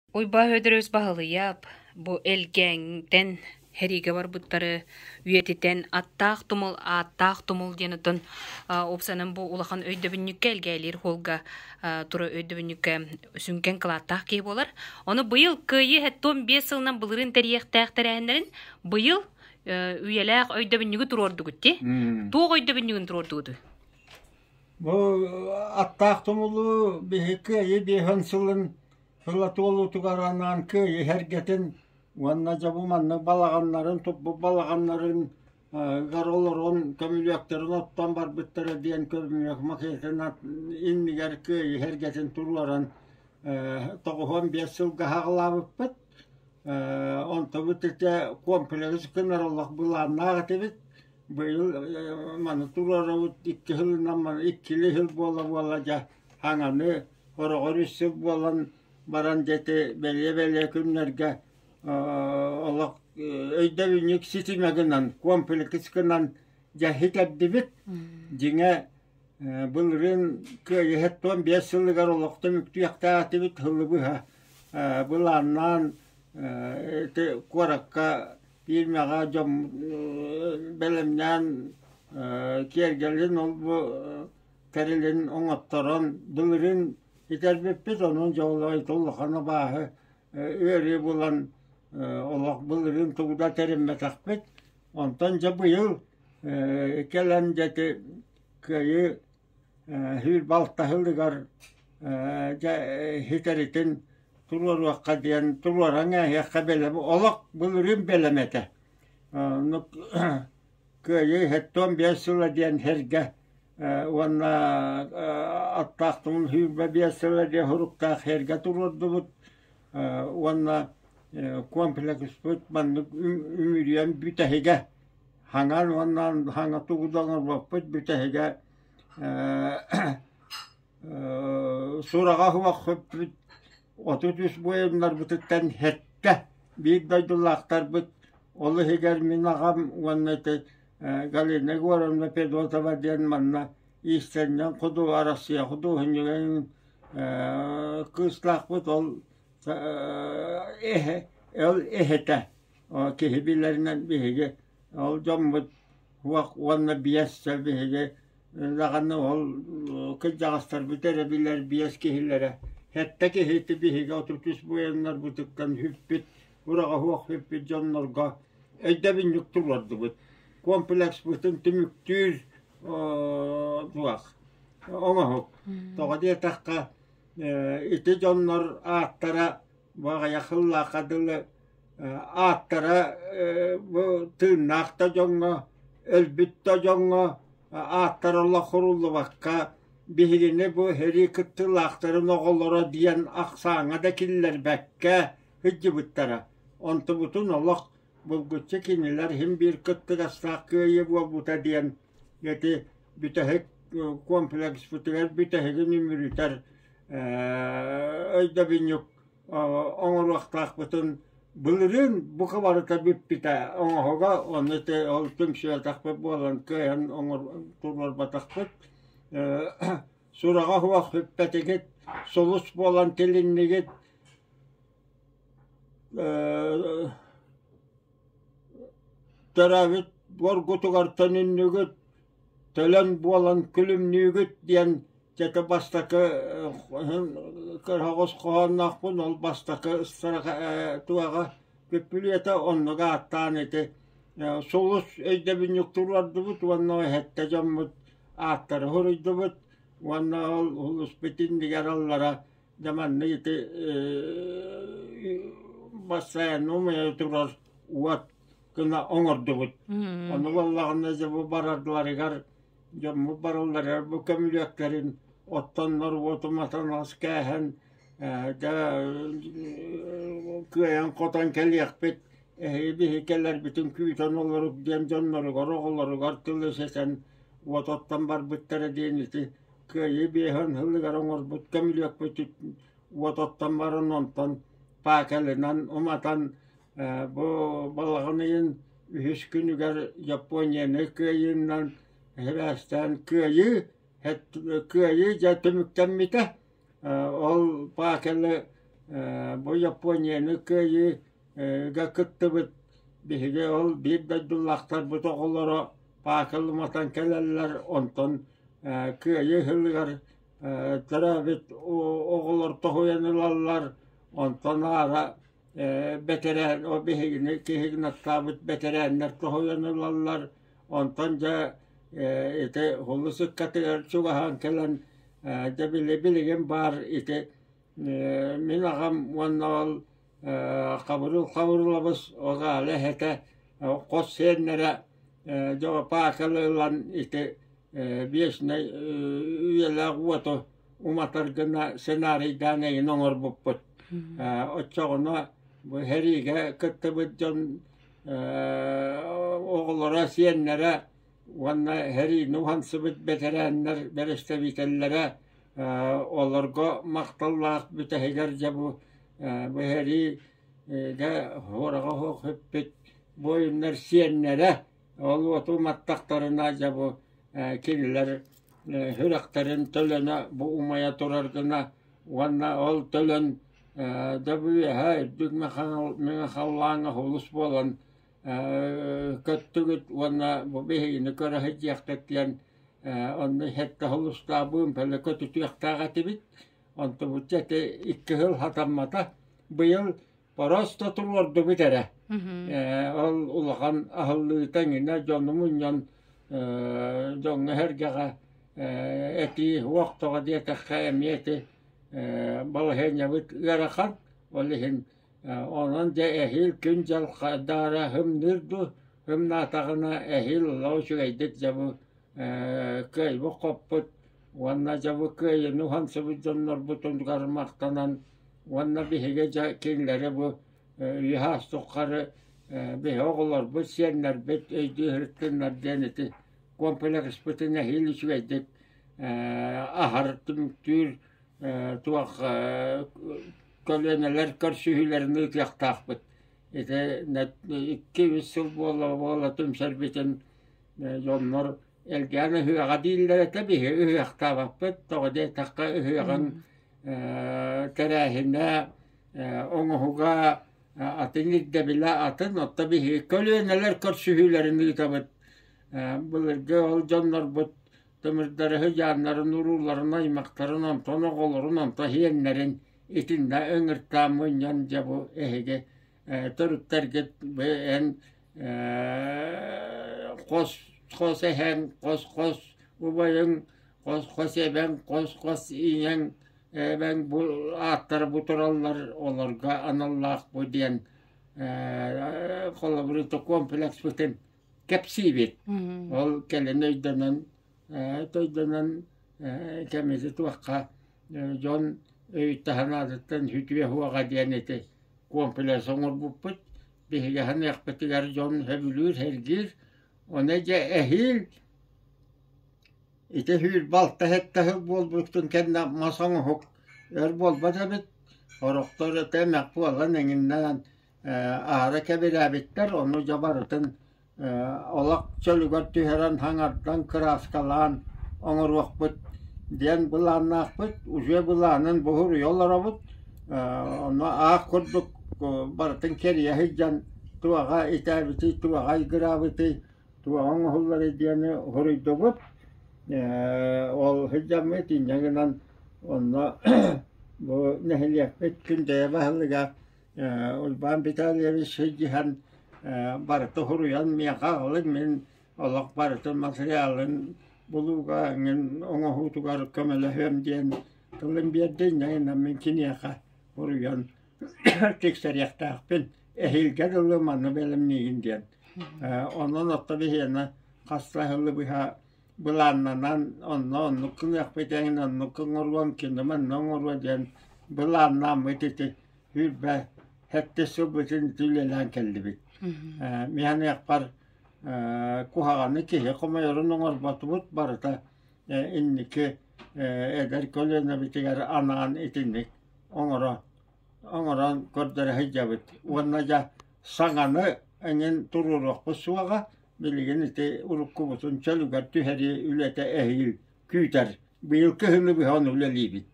Уйбаа Һөөдөрөбүс Баһылыйап бу Элгээҥтэн сэриигэ барбыттары үйэтитэн Аттаах тумул, Ааттаах тумул диэн оттон уопсанан бу улахан өйдөбүнньүккэ Элгээлиир хуолга тура өйдөбүнньүккэ сүҥкэн кылааттаах киһи буолар. Ону быйыл Кыайыы 75 сылынан былырыын тэрийиэхтээх тэрээһиннэрин быйыл үйэлээх өйдөбүнньүгү туруордугут дии. Туох өйдөбүнньүгүн туруордугутуй? Бу Аттаах тумулу биһи Кыайыы биэһэн сылын Сыла туолуутугар анаан Кыайыы эргэтин уонна дьэ бу маннык балаҕаннарын туппут балаҕаннарын гар олорон көмүлүөктэрин оттон барбыттара диэн көмүлүөк макетын иннигэр Кыайыы эргэтин туруоран 95 сылга аҕалаабыппыт. Онтубут ити комплекс гынар олох былааннаах этибит. Быйыл маны туруорабыт икки сылынан маны иккилии сыл буола-буола дьэ хаҥаны Хороҕор үс сыл буолан баран дьэ ити бэлиэ-бэлиэ күннэргэ олох өйдөбүнньүк ситимэ гынан, комплекс гынан дьэ ситэрдибит. Дьиҥэ былырыын кыайыһыт 15 сылыгар олох түмүктүөхтээх этибит сылы быһа былааннаан ити куоракка пиирмэҕэ дьон бэлэмнээн киэргэлин ол-бу тэрилин оҥотторон былырыын итэрбиппит, онон дьоллойто улахан абааһы ыарыы булан олох былырыын тугу да тэриммэтэхпит. Онтон дьэ быйыл кэлэн дьэ ити Кыайыы сүүр балтаһылыгар дьэ ситэритин туруоруохха диэн туруоран ээһиэххэ бэлэм олох былырыын бэлэм этэ. Кыайыы 75 сыла диэн сэргэ уонна аттаахтымын 25 сыла диэн суруктаах сэргэ туруордубут уонна комплекспыт маннык үмүрүйэн бүтэһигэ хаҥан уонна хаҥа тугу да оҥорбоппут бүтэһигэ сураҕа суох сүппүт 33 буойуннарбытыттан сэттэ биир дойдулаахтарбыт ол иһигэр мин аҕам уонна ити Галина Егоровна Федотова диэн манна иистэнньэҥ худу Арассыыйа худуоһунньугун кыыстаахпыт ол эһэ ол эһэтэ киһи билэринэн биһиги ол дьоммут уох уонна биэс биһиги даҕаны ол кырдьаҕастарбыт эрэ билэр биэс киһилэрэ сэттэ киһи биһиги 33 буойаннарбытыттан сүппүт ураҕаһуох сүппүт дьоннорго өйдөбүнньүк туруордубут комплекспытын түмүктүүр туох оҥоһук тоҕо диэтэххэ ити дьоннор ааттара баҕайах сыллаахха дылы ааттара бу тыыннаах да дьоҥҥо, өлбүт да дьоҥҥо ааттара олох суруллубакка биһигини бу сэрии кыттыылаахтарын оҕолоро диэн ахсааҥҥа да киллэрбэккэ сылдьыбыттара. Онтубутун олох булгуччу кинилэр син биир кыттыгастаах кыайыы буолбута диэн ити бүтэһик комплекспытыгар бүтэһигин үмүрүтэр өйдөбүнньүк оҥоруохтаахпытын былырыын бука барыта бүппүтэ оҥоһуга ону ити ол түмсүбэтэхпит буолан кыайан туруорбатахпыт сураҕа суох бүппэтигит сулус буолан тилиннигит төрөөбүт буоргутугар төнүннүгүт төлөн буолан күлүмнүүгүт диэн дьэ бастакы кырһаҕас хоһоонноохпун ол бастакы туоҕа күппүлүөтэ оннук ааттаан ити сулус өйдөбүнньүк туруордубут уонна эһэттэ дьоммут ааттары суруйдубут уонна ол сулуспут иннигэр аллара дьэ маннык ити бассаайанна умайа турар уот гына оҥордубут. Ону буоллаҕына дьэ бу барарларыгар дьоммут баралларыгар бу көмүлүөктэрин оттоннор уоту матан ас кээһэн дьэ кыайан хотон кэлиэхпит эһиги биһи кэлэрбитин күүтэн олорук диэн дьонноругар оҕолоругар тыл өсөтөн уот оттон барбыттара диэн ити кыайыы биэһин сылыгар оҥорбут көмүлүөкпүт уот оттон баран онтон паакалынан уматан Бу балаҕан ыйын үһүс күнүгэр Японияны кыайыынан сибээстээн кыайыы кыайыы дьэ түмүктэммитэ. Ол факелы Бу Японияны кыайыыга кыттыбыт биһиги ол биир дойдулаахтарбыт оҕолоро паакалыматан кэлэллэр, онтон кыайыы сылыгар төрөөбүт оҕолор тоһуйан ылаллар, онтон аара бэтэрээн ол биһигини киһигинаттаабыт бэтэрээннэр тоһуйан ылаллар, онтон дьэ ити Улус ыккатыгар чугаһаан кэлэн дьэ били билигин баар ити мин аҕам уонна ол Хабырыыл Хабырылабыс Оҕаала эһэтэ хос сиэннэрэ дьэ паакалы ылан ити вечнай үйэлээх уоту уматар гына сценарийдаан эҥин оҥорбуппут. Оччоҕуна бу сэриигэ кыттыбыт дьон оҕолоро, сиэннэрэ уонна сэриини уһансыбыт бэтэрээннэр бэрэстэбиитэллэрэ олорго махталлаах бүтэһигэр дьэ бу бу сэриигэ уораҕа суох сүппүт буойуннар сиэннэрэ ол уоту уматтахтарына дьэ бу кинилэр сүрэхтэрин төлөнө бу умайа турар гына уонна ол төлөн дьэ бу үөһэ үрдүк мэҥэ халлааҥҥа сулус буолан көттүгүт уонна бу биһигини көрө сылдьыаххыт диэн онно сэттэ сулустаабыым фэлэ көтүтүөхтээх этибит. Онтубут ити икки сыл хатаммата. Быйыл просто туруордубут эрэ. Ол улахан аһыллыыта эҥинэ дьону мунньан дьоҥҥо-сэргэҕэ этии уох тоҕо диэтэххэ эмиэ ити балаһыанньабыт ыарахан. Ол иһин онон дьэ эһиил күн-дьыл хадаара һымныыр дуу, һымнаатаҕына эһиил олох үчүгэйдик дьэ бу кыайбыт-хоппут уонна дьэ бу кыайыыны уһансыбыт дьоннорбутугар махтанан уонна биһиги дьэ кинилэри бу үөһэ тухары биһи оҕолорбут, сиэннэрбит өйдүү сырыттыннар диэн ити комплекспытын эһиил үчүгэйдик аһар түмүктүүр туох көлүөнэлэр көрсүһүүлэрин ыытыахтаахпыт. Ити икки-үс сыл буола-буола түмсэрбитин дьоннор элгээн ыһыаҕа дииллэр этэ, биһиги ыһыахтаабаппыт. Тоҕо диэтэххэ ыһыаҕын тэрээһинэ, оҥоһуга атын ирдэбилэ атын, оттон биһиги көлүөнэлэр көрсүһүүлэрин ыытабыт. Былыргы ол дьоннорбут тымырдары сыдьааннарын, урууларын, аймахтарын, онтон оҕолорун, онтон сиэннэрин итиннэ ыҥыртаан мунньан дьэ бу эһиги төрүттэргит бу эн хос хос эһэҥ, хос-хос убайыҥ, хос-хос эбэҥ, хос-хос ийэҥ, эбэҥ бу ааттара бу тураллар, олорго аналлаах бу диэн холобур комплекспытын кэпсиибит. Ол кэлин өйдөнөн, өйдөнөн кэмити туохха дьон өйүттаһанаатыттан сүтүө суоҕа диэн ити комплекс оҥорбуппут. Биһиги саныахпытыгар дьон сөбүлүүр, сэргиир. Ону дьэ эһиил ити сүүрбэ сэттэ сыл буолбутун кэннэ мас оҥоһук өр буолбат эбит. Сорохтор этэ эмэх буолан эҥиннээн аһара кэбирээбиттэр, ону дьэ барытын олох чөлүгэр түһэрэн хаҥардан, кырааскалаан оҥоруохпут диэн былааннаахпыт. Уже былаанын буһуруйа олоробут. Онно аах курдук барытын кэрийэ сылдьан туоҕа итээбитий, туоҕа айгыраабытый, туоҕа оҥоһулларый диэни суруйдубут. Ол сылдьаммыт инньэ гынан онно бу нэһилиэкпит Күндэйэ баһылыга Уйбаан Витальевич сылдьыһан барыта суруйан миэхэ аҕалыҥ, мин олох барытын материалын булууга эҥин оҥоһуутугар көмөлөһүөм диэн тылын биэрдэ, инньэ гынан мин киниэхэ суруйан тиксэриэхтээхпин, эһиилгэ дылы манна бэлэмниигин диэн. Онон отто биһиэнэ хас да сылы быһа былааннанан онно оннук гыныахпыт эҥин оннук оҥоруом, кини манна оҥоруо диэн былааннааммыт ити 27 сылбытын үлэлээн кэллибит. Миһаныахпар куһаҕаны киһи хомойорун оҥорботубут барыта инники эдэр көлүөнэбитигэр анаан итинник оҥоро оҥорон көрдөрө сылдьабыт. Уонна дьэ саҥаны эҥин туруоруохпут суоҕа, билигин ити уруккубутун чөлүгэр түһэрии үлэтэ эһиил күүтэр. Быйыл кыһыны быһа ону үлэлиибит.